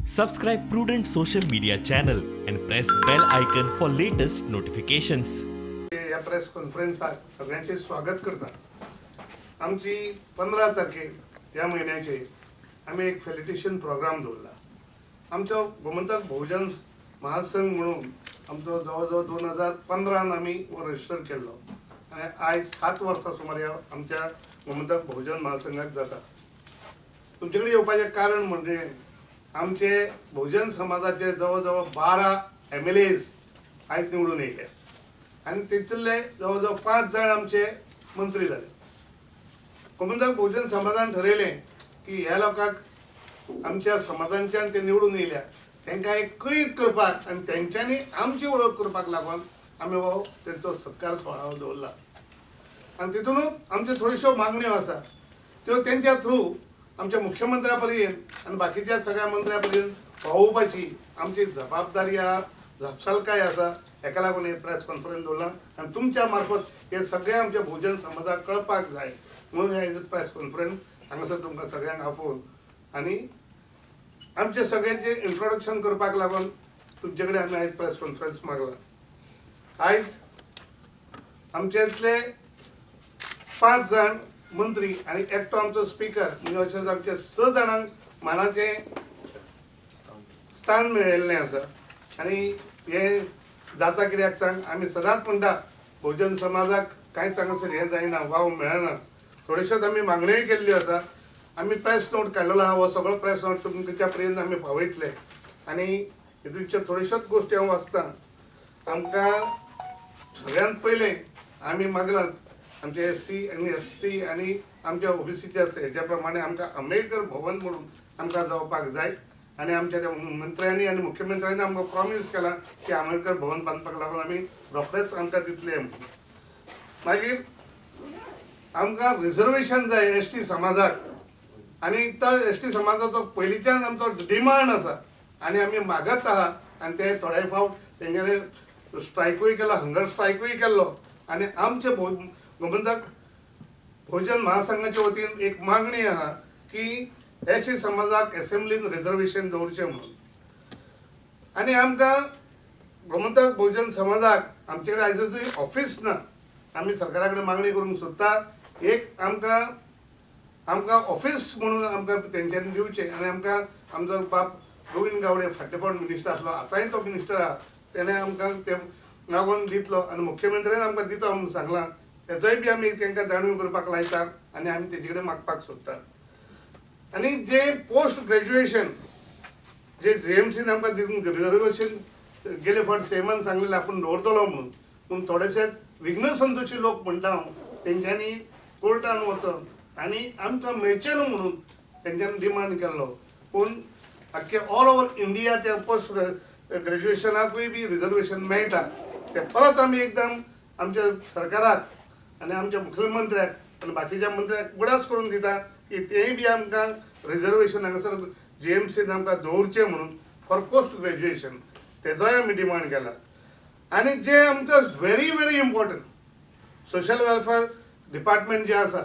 Subscribe Prudent social media channel and press bell icon for latest notifications. ह्या press कॉन्फरन्साक सगळ्यांचे स्वागत करता. आमची 15 तारखेर ह्या म्हयन्याचे आमी एक फेलिटेशन प्रोग्राम दवरला. आमचो गोमंतक बहुजन महासंघ म्हणून आमचो जवळ जवळ 2015 आमी हो रजिस्टर केल्लो आनी आयज 7 वर्सां सुमार ह्या आमच्या गोमंतक बहुजन महासंघाक जाता. तुमचे कडेन येवपाचें कारण म्हणजे आमचे बहुजन समाजाचे जवळ जवळ 12 MLAs आयज निवडून येयले आनी तितूंतले जवळ जवळ 5 जाण आमचे मंत्री जाले. गोमंतक बहुजन समाजान ठरयलें की ह्या लोकांक आमच्या समाजांच्यान ते निवडून येयल्या तांकां एक कळीत करपाक आनी तेंच्यांनी आमची वळख करपाक लागून आमी हो तेंचो सत्कार सुवाळो दवरला. आनी तितूनच आमच्यो थोड्योश्यो मागण्यो आसा त्यो तेंच्या थ्रू आमच्या मुख्यमंत्र्या पर्यंत आनी बाकीच्या सगळ्या मंत्र्या पर्यंत पावोवपाची आमची जबाबदारी आहा, जापसालकाय आसा. हेका लागून हे प्रेस कॉन्फरन्स दवरला आनी तुमच्या मार्फत हे सगळे आमच्या बहुजन समाजाक कळपाक जाय म्हणून हे प्रेस कॉन्फरन्स हांगासर तुमकां सगळ्यांक आपोवन आनी आमचे सगळ्यांचे इंट्रोडक्शन करपाक लागून तुमचे कडेन आमी आयज प्रेस कॉन्फरन्स मागला. आयज आमच्यांतले 5 जाण मंत्री आनी एकटो आमचो स्पिकर म्हणजे अशेंच आमच्या 6 जाणांक मानाचें स्थान मेळिल्लें आसा. आनी हें जाता कित्याक सांग, आमी सदांच म्हणटा बहुजन समाजाक कांयच हांगासर हें जायना, वाव मेळना. थोड्योश्योच आमी मागण्योय केल्ल्यो आसा. आमी प्रेस नोट काडलेलो आहा, हो सगळो प्रेस नोट तुमच्या पर्यंत आमी पावयतले. आनी हितूनच्यो थोड्योश्योच गोश्टी हांव वाचतां. आमकां सगळ्यांत पयलें आमी मागलां आमचे SC आनी ST आनी आमच्या OBCच्या हेच्या प्रमाणे आमकां आंबेडकर भवन म्हणून आमकां जावपाक जाय. आनी आमच्या त्या मंत्र्यांनी आनी मुख्यमंत्र्यांनी आमकां प्रॉमीस केलां की आंबेडकर भवन बांदपाक लागून आमी रोखडेच आमकां दितले म्हणून. मागीर आमकां रिजर्वेशन जाय ST समाजाक आनी तो ST समाजाचो पयलींच्यान आमचो डिमांड आसा आनी आमी मागत आहा. आनी ते थोडे फावट तेंच्यांनी स्ट्रायकूय केलो, हंगर स्ट्रायकूय केल्लो. आनी आमचे गोमंतक बहुजन महासंघाच्या वतीन एक मागणी आहा की ST समाजाक एसेंब्लीन रिजर्वेशन दवरचें म्हणून. आनी आमकां गोमंतक बहुजन समाजाक आमचे कडेन आयजूय ऑफिस ना. आमी सरकारा कडेन मागणी करूंक सोदता एक आमकां आमकां ऑफिस म्हणून आमकां तेंच्यांनी दिवचें. आनी आमकां आमचो बाब गोविंद गावडे फाटले फावट मिनिस्टर आसलो, आतांय तो मिनिस्टर आहा, तेणें आमकां ते मागोवन दितलो आनी मुख्यमंत्र्यान आमकां दितो म्हणून सांगलां. तेचोय बी आमी तांकां जाणीव करपाक लायता आनी आमी तेजे कडेन मागपाक सोदता. आनी जे पोस्ट ग्रॅज्युएशन जे JMCन आमकां रिजर्वेशन गेले फावट सीएमान सांगलेलें आपूण दवरतलो म्हणून, पूण थोडेशेच विघ्नसंतोशी लोक म्हणटा हांव तेंच्यांनी कोर्टान वचप आनी आमकां मेळचें न्हू म्हणून तेंच्यांनी डिमांड केल्लो. पूण आख्खे ऑल ओवर इंडिया त्या पोस्ट ग्रॅज्युएशनाकूय बी रिजर्वेशन मेळटा. ते परत आमी एकदम आमच्या सरकाराक आनी आमच्या मुखेलमंत्र्याक आनी बाकीच्या मंत्र्याक उगडास करून दिता की तेंय बी आमकां रिजर्वेशन हांगासर JMCन आमकां दवरचें म्हणून फॉर पोस्ट ग्रॅज्युएशन तेजोय आमी डिमांड केला. आनी जे आमकां very very important social welfare department जें आसा,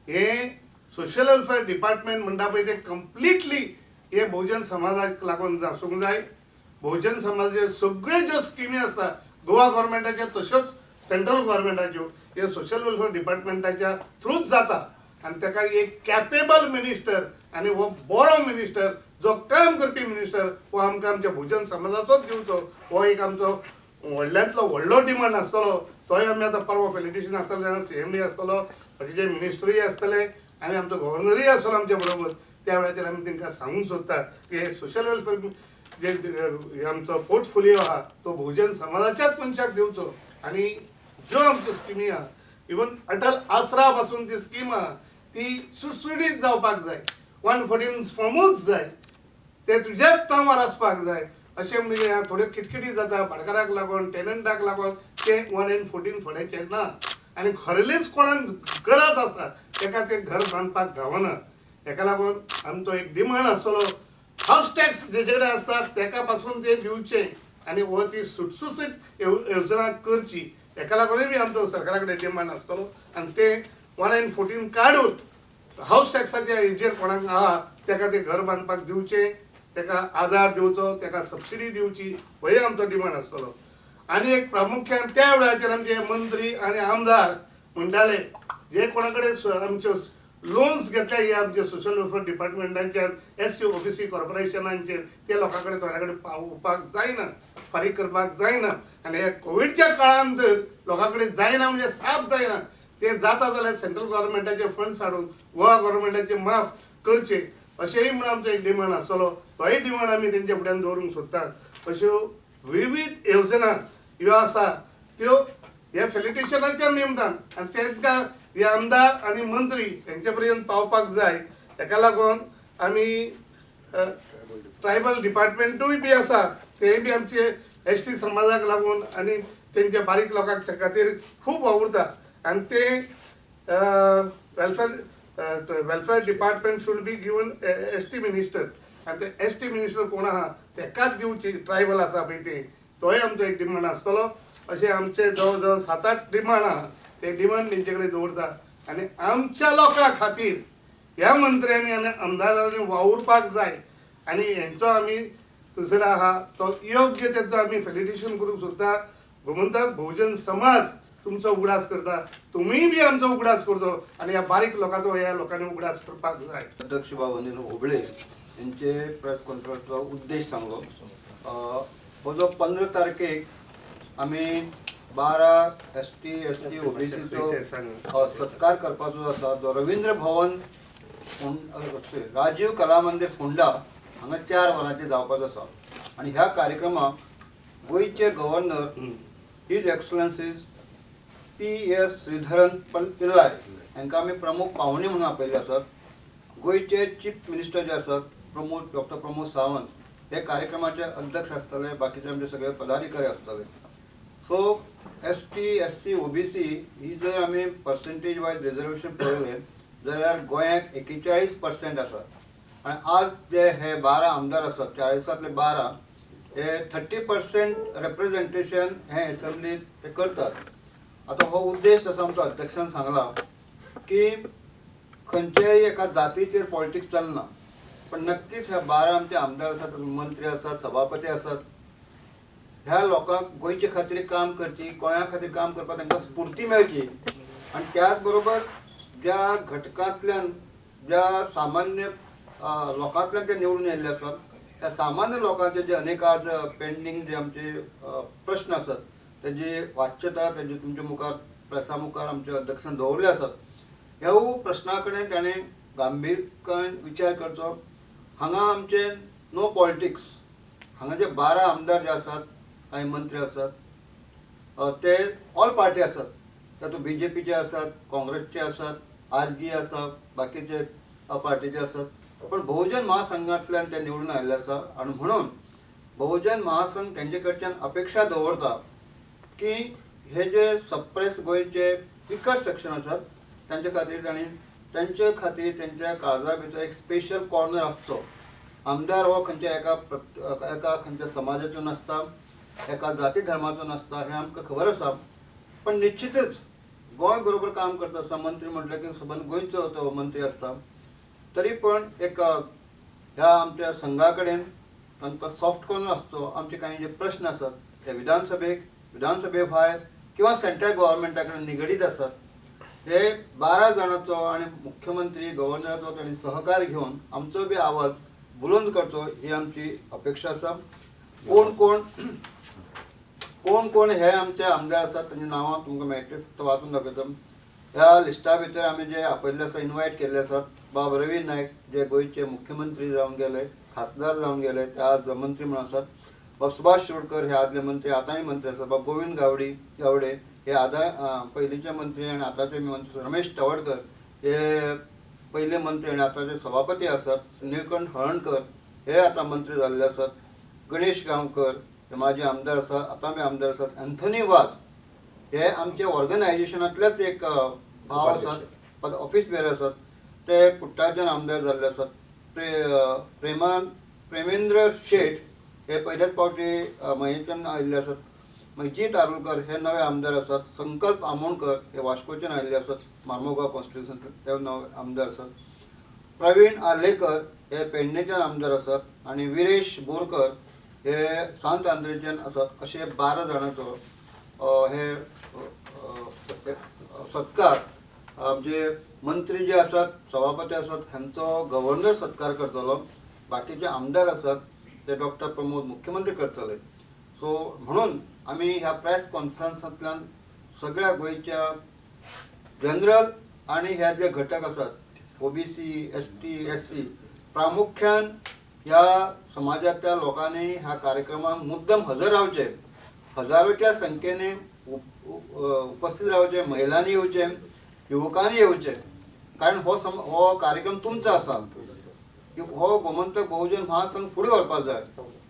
हें सोशल वेलफेअर डिपार्टमेंट म्हणटा पळय तें कंप्लिटली हे बहुजन समाजाक लागून आसूंक जाय. बहुजन समाजाच्यो सगळ्यो ज्यो स्किमी आसता गोवा गव्हर्मेंटाच्या तश्योच सेंट्रल गव्हर्मेंटाच्यो हे सोशल वेलफेअर डिपार्टमेंटाच्या थ्रूच जाता. आनी ताका एक कॅपेबल मिनिस्टर आनी हो बरो मिनिस्टर जो काम करपी मिनिस्टर हो आमकां आमच्या बहुजन समाजाचोच दिवचो, हो एक आमचो व्हडल्यांतलो व्हडलो डिमांड आसतलो. तोय आमी आतां परवा फेलिटेशन आसतलें तेन्ना CM आसतलो, बाकीचे मिनिस्टरूय आसतले आनी आमचो गव्हर्नरूय आसतलो आमच्या बरोबर. त्या वेळाचेर आमी तांकां सांगूंक सोदता की हे सोशल वेलफेअर जे आमचो पोर्टफोलियो आहा तो बहुजन समाजाच्याच मनशाक दिवचो. आनी ज्यो आमच्यो स्किमी आहा, इवन अटल आसरा पासून ती स्कीम आहा ती सुटसुटीत जावपाक जाय, 114 फॉर्मूच जाय, ते तुज्याच नांवार आसपाक जाय. अशें म्हणजे थोड्यो किटकिटी जाता भाटकाराक लागून, टेनंटाक लागून, ते 1 and 14 थोड्याचें ना. आनी खरेलीच कोणाक गरज आसा ताका तें घर बांदपाक गावना. हेका लागून आमचो एक डिमांड आसतलो हावस टॅक्स जेचे कडेन आसता ताका पासून ते दिवचें आनी हो ती सुटसुटीत येवजणां करची. हेका लागूनय बी आमचो सरकारा कडेन डिमांड आसतलो. आनी ते 1 and 14 काडून हावस टॅक्साच्या हेजेर कोणाक आहा ताका तें घर बांदपाक दिवचें. ताका आदार दिवचो, ताका सबसिडी दिवची, होय आमचो डिमांड आसतलो. आनी एक प्रामुख्यान त्या वेळाचेर आमचे मंत्री आनी आमदार म्हणटाले जे कोणा कडेन आमच्यो लोन्स घेतल्या हे आमचे सोशल वेलफेअर डिपार्टमेंटांच्यान एस सी ओबीसी कॉर्पोरेशनांचेर ते लोकां कडेन थोड्या कडेन पावोवपाक जायना, फारीक करपाक जायना. आनी ह्या कोविडच्या काळान तर लोकां कडेन जायना म्हणजे साफ जायना. ते जाता जाल्यार सेंट्रल गव्हर्मेंटाचे फंड्स हाडून गोवा गव्हर्मेंटाचे माफ करचे अशेंय म्हणून आमचो एक डिमांड आसतलो. तोय डिमांड आमी तेंच्या फुड्यान दवरूंक सोदतात. अश्यो विविध येवजणां ह्यो आसा त्यो ह्या फेलिटेशनाच्या निमतान आनी तांकां हे आमदार आनी मंत्री हेंचे पर्यंत पावपाक जाय. ताका लागून आमी ट्रायबल डिपार्टमेंटूय बी आसा तेय बी आमचे एस टी समाजाक लागून आनी तेंच्या बारीक लोकांच्या खातीर खूब वावुरता आनी ते welfare department should be given S T ministers आनी ते एस टी मिनिस्टर कोण आहा तेकाच दिवची, ट्रायबल आसा पळय ते, तोय आमचो एक डिमांड आसतलो. अशें आमचे जवळ जवळ 7-8 डिमांड आहा, ते डिमांड तेंचे कडेन दवरता. आनी आमच्या लोकां खातीर ह्या मंत्र्यांनी आनी आमदारांनी वावुरपाक जाय आनी हेंचो आमी दुसरो आहा तो योग्य तेचो आमी फेलिटेशन करूंक सोदता. गोमंतक बहुजन समाज तुमचो उगडास करता, तुमीय बी आमचो उगडास करचो आनी ह्या बारीक लोकांचो ह्या लोकांनी उगडास करपाक जाय. अध्यक्ष बाब अनिल होबळे यांचे प्रेस कॉन्फरन्सचो उद्देश सांगलो. हो जो 15 तारखेक आमी 12 एस टी एस सी ओबीसीचो सत्कार करपाचो आसा, जो रवींद्र भवन राजीव कला मंदिर फोंडा हांगा 4 वरांचेर जावपाचो आसा. आनी ह्या कार्यक्रमाक गोंयचे governor his excellencies P S. Sreedharan Pillai हांकां आमी प्रमुख पावणे म्हणून आपयल्ले आसात. गोंयचे चीफ मिनिस्टर जे आसात डॉक्टर प्रमोद सावंत हे कार्यक्रमाचे अध्यक्ष आसतले, बाकीचे आमचे सगळे पदाधिकारी आसतले. So S T S C O B C ही जर आमी पर्सेंटेज वायज रिजर्वेशन पळयलें जाल्यार गोंयाक 41% आसा आनी आज जे हे 12 आमदार आसात 40तांतले 12 हे 30% रेप्रेजेंटेशन हे एसेंब्लीत ते करतात. आतां हो उद्देश आसा आमचो अध्यक्षान सांगला की खंयच्याय एका जातीचेर पॉलिटिक्स चलना, पण नक्कीच ह्या 12 आमचे आमदार आसात, मंत्री आसात, सभापती आसात, ह्या लोकांक गोंयचे खातीर काम करची, गोंया खातीर काम करपाक तांकां स्फूर्ती मेळची आनी त्याच बरोबर ज्या घटकांतल्यान ज्या सामान्य लोकांतल्यान ते निवडून आयिल्ले आसात त्या सामान्य लोकांचे जे अनेक आज पेंडींग जे आमचे प्रश्न आसात तेजी वाच्यता तेजी तुमच्या मुखार प्रेसा मुखार आमच्या अध्यक्षान दवरले आसात. ह्या प्रश्ना कडेन ताणें गांभीर्यान विचार करचो. हांगा आमचे नो पॉलिटिक्स, हांगा जे 12 आमदार जे आसात, कांय मंत्री आसात, ते ऑल पार्टी आसात, तातूंत बी जे पीचे आसात, काँग्रेसचे आसात, आर जी आसा, बाकीचे पार्टीचे आसात, पण बहुजन महासंघांतल्यान ते निवडून आयिल्ले आसा आनी म्हणून बहुजन महासंघ तेंचे कडच्यान अपेक्षा दवरता की हे जे सप्रेस गोंयचे विकट सेक्शन आसात तांचे खातीर तांणी तांचे खातीर तेंच्या काळजा भितर एक स्पेशल कॉर्नर आसचो. आमदार हो खंयच्या एका एका खंयच्या समाजाचो नासता, एका जाती धर्माचो नासता हें आमकां खबर आसा, पण निश्चितच गोंय बरोबर काम करता आसतना मंत्री म्हटलें की सबंद गोंयचो तो मंत्री आसता, तरी पण एक ह्या आमच्या संघा कडेन तांकां सॉफ्ट कॉर्नर आसचो. आमचे कांय जे प्रश्न आसात ते विधानसभेक, विधानसभे भायर किंवा सेंट्रल गव्हर्मेंटा कडेन निगडीत आसात, हे 12 जाणांचो आनी मुख्यमंत्री गव्हर्नराचो तांणी सहकार घेवन आमचो बी आवाज बुलंद करचो ही आमची अपेक्षा आसा. कोण कोण कोण कोण हे आमचे आमदार आसात तांची नांवां तुमकां मेळटलीं, फक्त वाचून दाखयता. ह्या लिस्टा भितर आमी जे आपयल्ले आसा, इनवायट केल्ले आसात, बाब रवी नायक जे गोंयचे मुख्यमंत्री जावन गेले, खासदार जावन गेले, ते आज मंत्री म्हणून आसात. बाब सुभाष शिरोडकर हे आदले मंत्री, आतांय मंत्री आसात. बाब गोविंद गावडे हे आतां पयलींचे मंत्री आनी आतांचे मंत्री. रमेश तवडकर हे पयले मंत्री आनी आतांचे सभापती आसात. निळकंठ हळणकर हे आतां मंत्री जाल्ले आसात. गणेश गांवकर हे माजी आमदार आसात, आतां बी आमदार आसात. अँथनी वाज हे आमचे ऑर्गनायजेशनांतलेच एक भाव आसात, ऑफिस बेर आसात, ते कुट्टाच्यान आमदार जाल्ले आसात. प्रेमेंद्र शेट हे पयल्याच फावटी मयेच्यान आयिल्ले आसात. मागीर जीत आरोलकर हे नवे आमदार आसात. संकल्प आमोणकर हे वास्कोच्यान आयिल्ले आसात, मार्मोगांव कॉन्स्टिट्युएन्सींतले ते नवे आमदार आसात. प्रवीण आर्लेकर हे पेडणेच्यान आमदार आसात आनी विरेश बोरकर हे सांत आंद्रेच्यान आसात. अशे 12 जाणांचो हे सत्कार आमचे मंत्री जे आसात, सभापती आसात हांचो गव्हर्नर सत्कार करतलो. बाकीचे आमदार आसात ते डॉक्टर प्रमोद मुख्यमंत्री करतले. सो म्हणून आमी ह्या प्रेस कॉन्फरन्सांतल्यान सगळ्या गोंयच्या जनरल आनी ह्या जे घटक आसात OBC, ST, SC प्रामुख्यान ह्या समाजांतल्या लोकांनी ह्या कार्यक्रमाक मुद्दम हजर रावचे, हजारोच्या संख्येने उपस्थित रावचे, महिलांनी येवचे, युवकांनी येवचे, कारण हो कार्यक्रम तुमचो आसा. हो गोमंतक बहुजन महासंघ फुडें व्हरपाक जाय.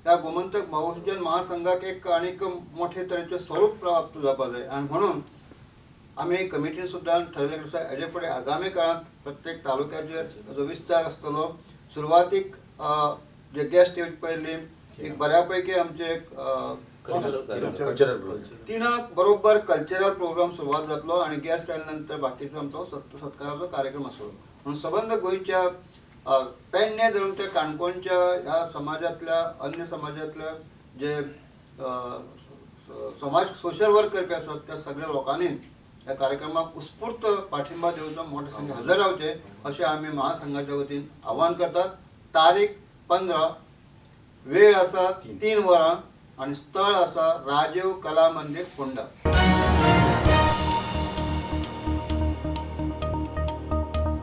ह्या गोमंतक बहुजन महासंघाक एक आनीक मोठे तरेचें स्वरूप प्राप्त जावपाक जाय आनी म्हणून आमी कमिटीन सुद्दां ठरयलें आसा हेजे फुडें आगामी काळांत प्रत्येक तालुक्याचेर जो विस्तार आसतलो. सुरवातीक जे गेस्ट येवचे पयलीं एक बऱ्या पैकी आमचे 3 बरोबर कल्चरल प्रोग्राम सुरवात जातलो आनी गेस्ट आयल्या नंतर बाकीचो आमचो सत्काराचो कार्यक्रम आसतलो. म्हणून सबंद गोंयच्या पेडणे धरून ते काणकोणच्या ह्या समाजांतल्या अन्य समाजांतल्या जे समाज सोशल वर्क करपी आसात त्या सगळ्या लोकांनी ह्या कार्यक्रमाक उत्स्फूर्त पाठिंबा दिवचो, मोठ्या संख्येन हजर रावचे अशें आमी महासंघाच्या वतीन आव्हान करतात. तारीख 15, वेळ आसा 3 वरां आनी स्थळ आसा राजीव कला मंदिर फोंडा.